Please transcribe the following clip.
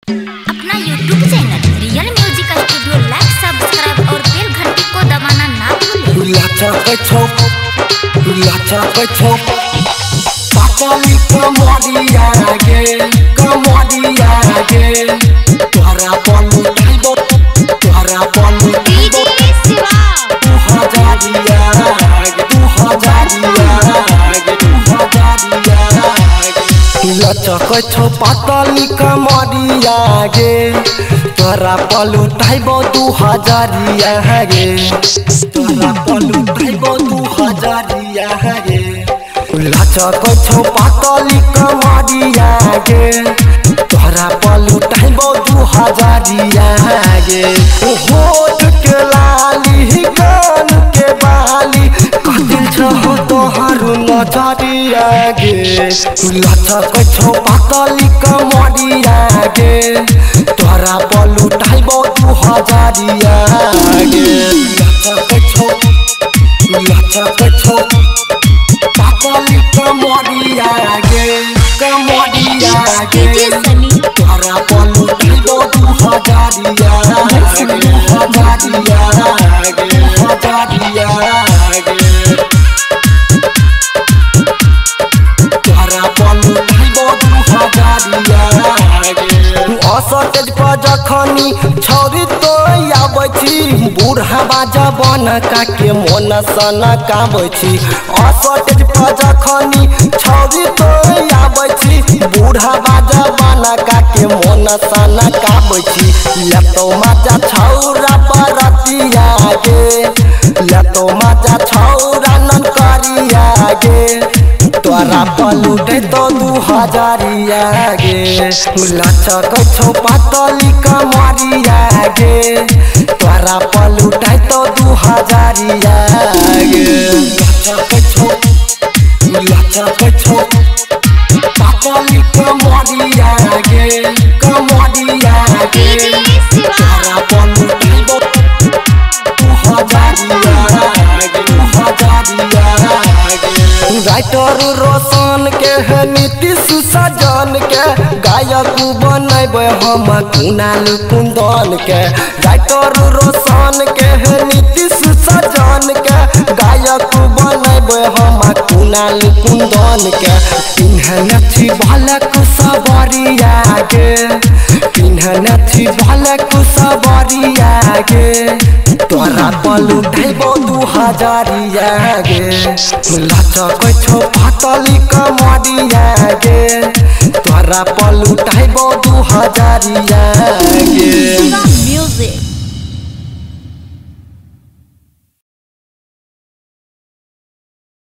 अपना YouTube channel real music studio like subscribe और बेल घंटी को दबाना ना भूलें। पातली कमरिया गे कमरिया गे तोहरा पलू उठाइबो तोहरा पलू डीजे शिवा 2000 गे 2000 गे 2000 लचकै छौ पातली कमरिया गे तोहरा पलू उठाइबो 2000 गे तोहरा पलू उठाइबो 2000 गे लचकै छौ पातली कमरिया गे तोहरा पलू उठाइबो 2000 गे होठ के लाली कान के बाली कातिल छौ तोहर नजरिया गे लचकै छौ पातली कमरिया गे तोहरा पलू उठाइबो 2000 गे लचकै छौ पातली कमरिया गे कमरिया गे तोहरा पलू उठाइबो 2000 गे 2000 गे 2000 गे तोहरा पलू उठाइबो 2000 गे। असटेज पर जखनी छौरी तो आबै छी बूढ़ाबा जवान काके मोन सनकाबै छी। असटेज पर जखनी छौरी तो आबै छी बूढ़ाबा जवान काके मोन सनकाबै छी। लेतौ मजा छौरा बरतिया गे लेतौ मजा छौरा ननकरिया गे तोरा पलू उठैतौ 2000 गे लचकै छौ पातली कमरिया गे तोरा पलू उठैतौ 2000 गे लचकै छौ पातली कमरिया गे कमरिया गे तोरा पलू उठैतौ 2000 गे 2000 गे। राइटर रोशन के है नीतीश सजन के गायक बनेबै हम कुणाल कुंदन के। राइटर रोशन के है नीतीश सजन के गायक बनेबै हम कुणाल कुंदन के। पिन्हने छी भलक सबरिया गे पिन्हने छी भलक सबरिया गे तोरा पलू उठाइबो 2000 गे लचकै छौ पातली कमरिया गे तोरा पलू उठाइबो 2000 गे।